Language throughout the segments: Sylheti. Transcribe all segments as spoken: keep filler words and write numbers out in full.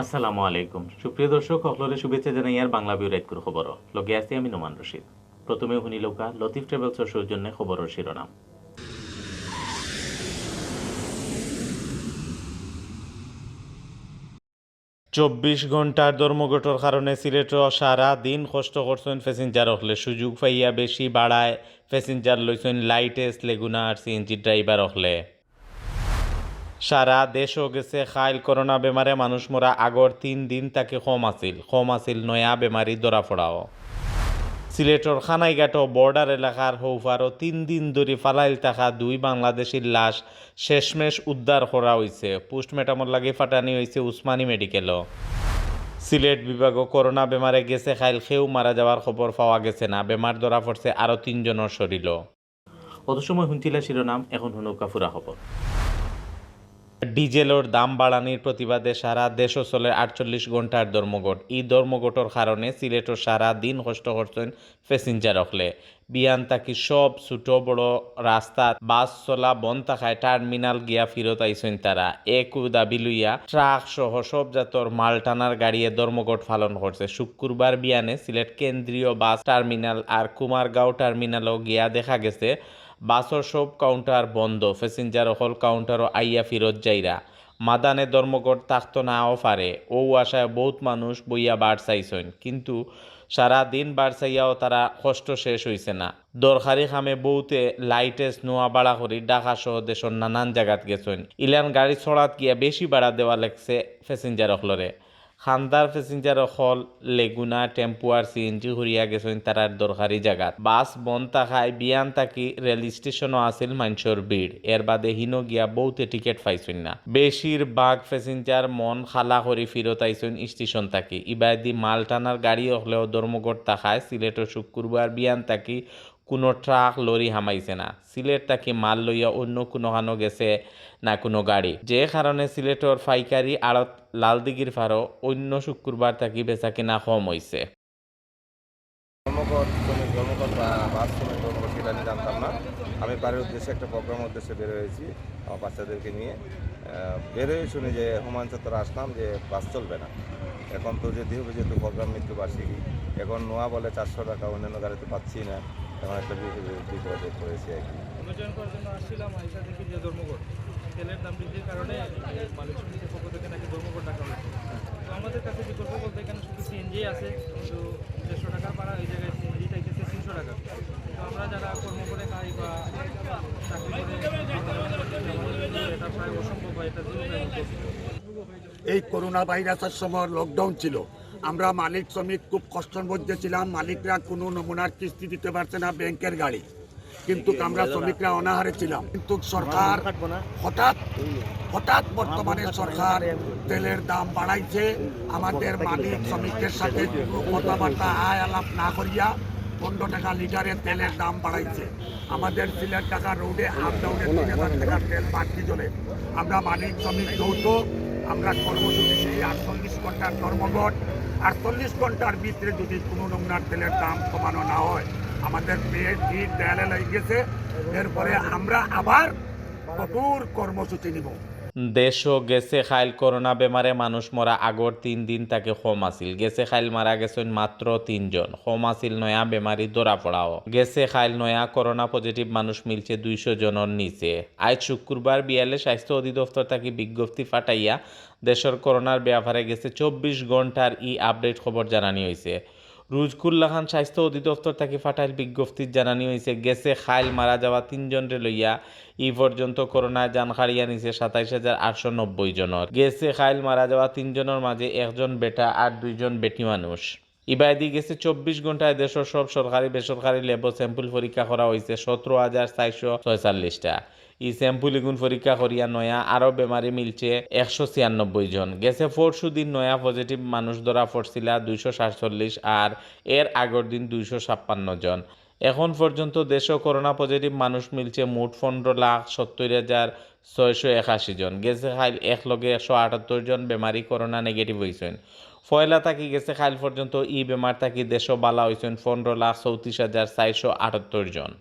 আসসালামু আলাইকুম। সুপ্রিয় দর্শক, হকলরে শুভেচ্ছা জানাইয়ার বাংলা ভিউ রাইতকুর খবর। লগে আছি আমি নোমান রশিদ। প্রথমে হুনিলউক্কা লতিফ ট্রাভেলসর সৌজন্যে খবরর শিরোনাম। চব্বিশ ঘন্টার ধর্মঘটর কারণে সিলেটো সারা দিন কষ্ট করছইন প্যাসেঞ্জার অকলে। সুযোগ পাইয়া বেশি ভাড়ায় প্যাসেঞ্জার লইছইন লাইটেস, লেগুনা আর সিএনজি ড্রাইভার অকলে। সারা দেশো গেছে কাইল। করোনা বেমারে মানুষ মরা আগর তিন দিন থাকি কম আছিল। কম আছিল নয়া বেমারি ধরা পড়াও। সিলেটর কানাইঘাটো বর্ডার এলাকার হৌফারো তিন দিন ধরি ফালাইল থাকা দুই বাংলাদেশির লাশ শেষমেশ উদ্ধার করা অইছে। পোস্টমর্টমর লাগি ফাটানি অইছে উসমানী মেডিকেলো। সিলেট বিভাগো করোনা বেমারে গেছে কাইল, কেউ মারা যাওয়ার খবর পাওয়া গেছে না। বেমার ধরা পড়ছে আরো তিনজনর শরীলো। অত সময় হুনছিলা শিরোনাম, এখন হুনউক্কা পুরা খবর। ডিজেলর দাম বাড়ানির প্রতিবাদে সারা দেশো চলের আটচল্লিশ ঘন্টার ধর্মঘট। ই ধর্মঘটর কারণে সিলেটো সারা দিন কষ্ট করছইন প্যাসেঞ্জার অকলে। বিয়ান থাকি সব ছোট বড় রাস্তাত বাস চলা বন্ধ থাকায় টার্মিনাল গিয়া ফিরত আইছইন তারা। একউ দাবি লইয়া ট্রাক সহ সব জাতর মাল টানার গাড়িয়ে ধর্মঘট পালন করছে। শুক্রবার বিয়ানে সিলেট কেন্দ্রীয় বাস টার্মিনাল আর কুমারগাঁও টার্মিনালো গিয়া দেখা গেছে বাসর সব কাউন্টার বন্ধ, প্যাসেঞ্জার অকল কাউন্টারো আইয়া ফিরত যাইরা। মাদানে ধর্মঘট থাকতো নাও পারে, অউ আশায় বউত মানুষ বইয়া বার চাইছইন, কিন্তু সারা দিন বার চাইয়াও তারা কষ্ট শেষ অইছে না। দরকারি কামে বউতে লাইটেস, নোয়া ভাড়া করি ঢাকা সহ দেশর নানান জাগাত গেছইন। ইলান গাড়ি ছড়াত গিয়া বেশি ভাড়া দেওয়া লাগছে প্যাসেঞ্জার অকলরে। খান্দার প্যাসেঞ্জার অকল লেগুনা, টেম্পু আর সিএনজি করিয়া গেছইন তারার দরকারি জাগাত। বাস বন্ধ থাকায় বিয়ান থাকি রেল স্টেশনো আছিল মানষর ভিড়। এর বাদে হিনো গিয়া বউতে টিকেট পাইছইন না। বেশিরভাগ প্যাসেঞ্জার মন খালা করি ফিরত আইছইন স্টেশন থাকি। ইবায়দি মাল টানার গাড়ি অকলেও ধর্মঘট থাকায় সিলেটো শুক্রবার বিয়ান থাকি কুনো ট্রাক লরি হামাইছে না। সিলেট থাকি মাল লইয়া অইন্য কুনোখানো গেছে না কুনো গাড়ি, যে কারণে সিলেটর পাইকারি আড়ত লালদিঘির পারো অইন্য শুক্রবার থাকি বেচাকিনা কম অইছে। ধর্মঘট, শ্রমিক ধর্মঘট বা বাস শ্রমিক ধর্মঘট, সেটা আমি জানতাম না। আমি বাড়ির উদ্দেশ্যে একটা প্রোগ্রামের উদ্দেশ্যে বের হয়েছি আমার বাচ্চাদেরকে নিয়ে। আহ, বের হয়ে শুনি যে হুমায়ুন চত্বরে আসলাম যে বাস চলবে না। এখন তো যেতে হবে, যেহেতু প্রোগ্রাম মৃত্যুবার্ষিকী। এখন নোয়া বলে চারশো টাকা, অন্যান্য গাড়িতে পাচ্ছি না। এখন একটা বি-, বি-, বিপদে পড়েছি আর কি। আমরা জয়েন করার জন্য আসছিলাম, আইসা দেখি যে ধর্মঘট, তেলের দাম বৃদ্ধির কারণে এই মালিক সমিতির পক্ষ থেকে নাকি ধর্মঘট ডাকা হয়েছে। তো আমাদের কাছে বিকল্প বলতে এখানে শুধু সিএনজি আছে, কিন্তু দেড়শো টাকার ভাড়া, এই জায়গায় সিএনজি চাইতেছে তিনশো টাকা। তো আমরা যারা কর্ম করে খাই বা চাকরি করে, এটা প্রায় অসম্ভব হয়, এটা দুর্ব্যবহার। এই করোনা ভাইরাসের সময় লকডাউন ছিল, আমরা মালিক শ্রমিক খুব কষ্টর মধ্যে ছিলাম। মালিকরা কোনো নমুনার কিস্তি দিতে পারছে না, ব্যাংকের গাড়ি, কিন্তু আমরা শ্রমিকরা অনাহারে ছিলাম। কিন্তু সরকার হঠাৎ হঠাৎ বর্তমানে সরকার তেলের দাম বাড়াইছে। আমাদের মালিক শ্রমিকের সাথে কথাবার্তা আয় আলাপ না করিয়া পনেরো টাকা লিটারে তেলের দাম বাড়াইছে। আমাদের সিলেট ঢাকা রোডে আপ ডাউনে তিন হাজার টাকার তেল বাড়তি চলে। আমরা মালিক শ্রমিক যৌথ, আমরা কর্মসূচি দিই আটচল্লিশ ঘন্টার ধর্মঘট। আটচল্লিশ ঘন্টার ভিতরে যদি কোনো নমুনার তেলের দাম কমানো না হয়, আমাদের পেট পিঠ দেয়ালে লেগে গেছে। এরপরে আমরা আবার কঠোর কর্মসূচি নিব। দেশো গেছে কাইল করোনা বেমারে মানুষ মরা আগর তিন দিন থাকি কম আছিল। গেছে কাইল মারা গেছইন মাত্র তিনজন। কম আছিল নয়া বেমারি ধরা পড়াও। গেছে কাইল নয়া করোনা পজিটিভ মানুষ মিলছে দুইশো জনর নিচে। আইজ শুক্রবার বিয়ালে স্বাস্থ্য অধিদপ্তর থাকি বিজ্ঞপ্তি ফাটাইয়া দেশর করোনার ব্যাপারে গেছে চব্বিশ ঘন্টার ই আপডেট খবর জানানি অইছে। রুজকুল্লা খান স্বাস্থ্য অধিদপ্তর থাকি ফাটাইল বিজ্ঞপ্তিত জানানি অইছে, গেছে কাইল মারা যাওয়া তিনজনরে লইয়া ই পর্যন্ত করোনায় জান কাড়িয়া নিছে সাতাইশ হাজার আটশো নব্বই জনর। গেছে কাইল মারা যাওয়া তিনজনর মাঝে একজন বেটা আর দুইজন বেটি মানুষ। ইবায়দি গেছে চব্বিশ ঘন্টায় দেশর সব সরকারি বেসরকারি ল্যাবো স্যাম্পল পরীক্ষা করা অইছে সতেরো হাজার চারশো ছয়চল্লিশটা। ই স্যাম্পল ইগুন পরীক্ষা করিয়া নয়া আরো বেমারি মিলছে একশো ছিয়ানব্বই জন। গেছে পরশু দিন নয়া পজিটিভ মানুষ ধরা পড়ছিলা দুইশো সাতচল্লিশ, আর এর আগর দিন দুইশো ছাপ্পান্ন জন। এখন পর্যন্ত দেশো করোনা পজিটিভ মানুষ মিলছে মোট পনেরো লাখ সত্তর হাজার ছয়শো একাশি জন। গেছে কাইল একলগে একশো আটাত্তর জন বেমারি করোনা নেগেটিভ অইছইন। পয়লা থাকি গেছে কাইল পর্যন্ত ই বেমার থাকি দেশো বালা অইছইন পনেরো লাখ চৌত্রিশ হাজার চারশো আটাত্তর জন।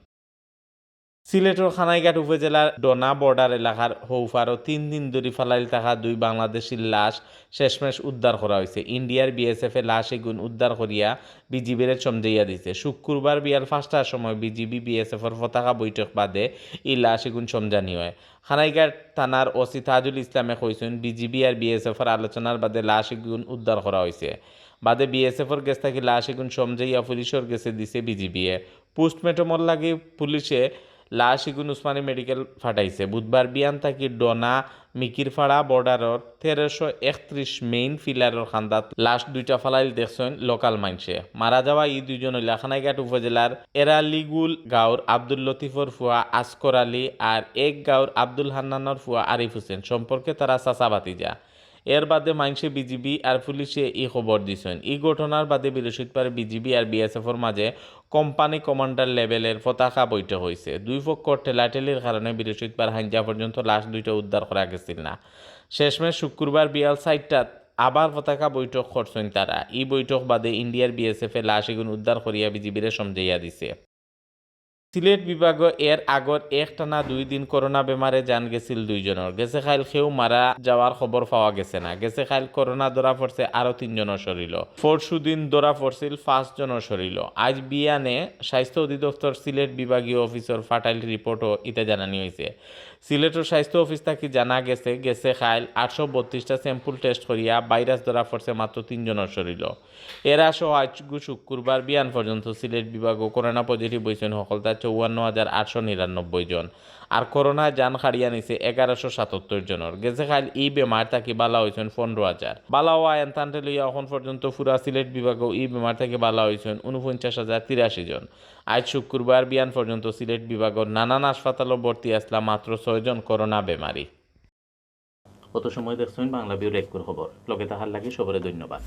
সিলেটর খানাইঘাট উপজেলার ডনা বর্ডার এলাকার হৌফারো তিন দিন ধরি ফালাইল থাকা দুই বাংলাদেশির লাশ শেষমেশ উদ্ধার করা অইছে। ইন্ডিয়ার বিএসএফ এ লাশ ইগুন উদ্ধার করিয়া বিজিবিরে সমঝাইয়া দিছে। শুক্রবার বিয়াল পাঁচটার সময় বিজিবি বিএসএফর পতাকা বৈঠক বাদে ই লাশ ইগুন সমঝানি অয়। খানাইঘাট থানার ওসি তাজুল ইসলামে কইছইন, বিজিবি আর বিএসএফর আলোচনার বাদে লাশ ইগুন উদ্ধার করা অইছে। বাদে বিএসএফর গেছ থাকি লাশ ইগুন সমঝাইয়া পুলিশর গেছে দিছে বিজিবিয়ে। পোস্টমর্টমর লাগি পুলিশে লাশ ইগুন উসমানী মেডিকেল ফাটাইছে। বুধবার বিয়ান থাকি ডনা মিকিরপাড়া বর্ডারর তেরোশো একত্রিশ মেইন পিলারর কান্দাত লাশ দুইটা ফালাইল দেখছইন লোকাল মাইনষে। মারা যাওয়া ই দুইজন অইলা খানাইঘাট উপজেলার এরালিগুল গাঁওর আব্দুল লতিফর ফুয়া আসকর আলী আর এক গাঁওর আব্দুল হান্নানর ফুয়া আরিফ হোসেন। সম্পর্কে তারা চাচা ভাতিজা। এর বাদে মাইনষে বিজিবি আর পুলিশে ই খবর দিছইন। ই ঘটনার বাদে বৃহস্পতিবার বিজিবি আর বিএসএফর মাঝে কোম্পানি কমান্ডার লেভেলের পতাকা বৈঠক অইছে। দুই পক্ষর ঠেলাঠেলির কারণে বৃহস্পতিবার হাইঞ্জা পর্যন্ত লাশ দুইটা উদ্ধার করা গেছিল না। শেষমেশ শুক্রবার বিয়াল চাইরটাত আবার পতাকা বৈঠক করছইন তারা। ই বৈঠক বাদে ইন্ডিয়ার বিএসএফ এ লাশ ইগুন উদ্ধার করিয়া বিজিবিরে সমঝাইয়া দিছে। সিলেট বিভাগো এর আগর একটানা দুই দিন করোনা বেমারে জান গেছিল দুইজনর। গেছে কাইল কেউ মারা যাওয়ার খবর পাওয়া গেছে না। গেছে কাইল করোনা ধরা পড়ছে আরো তিনজনর শরীলো। পরশু দিন ধরা পড়ছিল পাঁচজনর শরীলো। আইজ বিয়ানে স্বাস্থ্য অধিদপ্তর সিলেট বিভাগীয় অফিসর ফাটাইল রিপোর্টও ইতা জানানি অইছে। সিলেটর স্বাস্থ্য অফিস থাকি জানা গেছে, গেছে কাইল আটশো বত্রিশটা স্যাম্পল টেস্ট করিয়া ভাইরাস ধরা পড়ছে মাত্র তিনজনর শরীলো। এরা সহ আইজকু শুক্রবার বিয়ান পর্যন্ত সিলেট বিভাগো করোনা পজিটিভ অইছইন হকলতা চৌয়ান্ন হাজার আটশো নিরানব্বই জন। আর করোনায় জান কাড়িয়া নিছে এগারোশো সাতাত্তর জনর। গেছে কাইল ই বেমার থাকি বালা অইছইন পনেরো হাজার। বালা অওয়া এনতান্তে লইয়া অখন পর্যন্ত পুরা সিলেট বিভাগো ই বেমার থাকি বালা অইছইন ঊনপঞ্চাশ হাজার তিরাশি জন। আইজ শুক্রবার বিয়ান পর্যন্ত সিলেট বিভাগর নানান হাসপাতালো ভর্তি আছলা মাত্র ছয়জন করোনা বেমারি। অত সময় দেখছইন বাংলা ভিউর এককুর খবর। লগে থাকার লাগি সবরে ধন্যবাদ।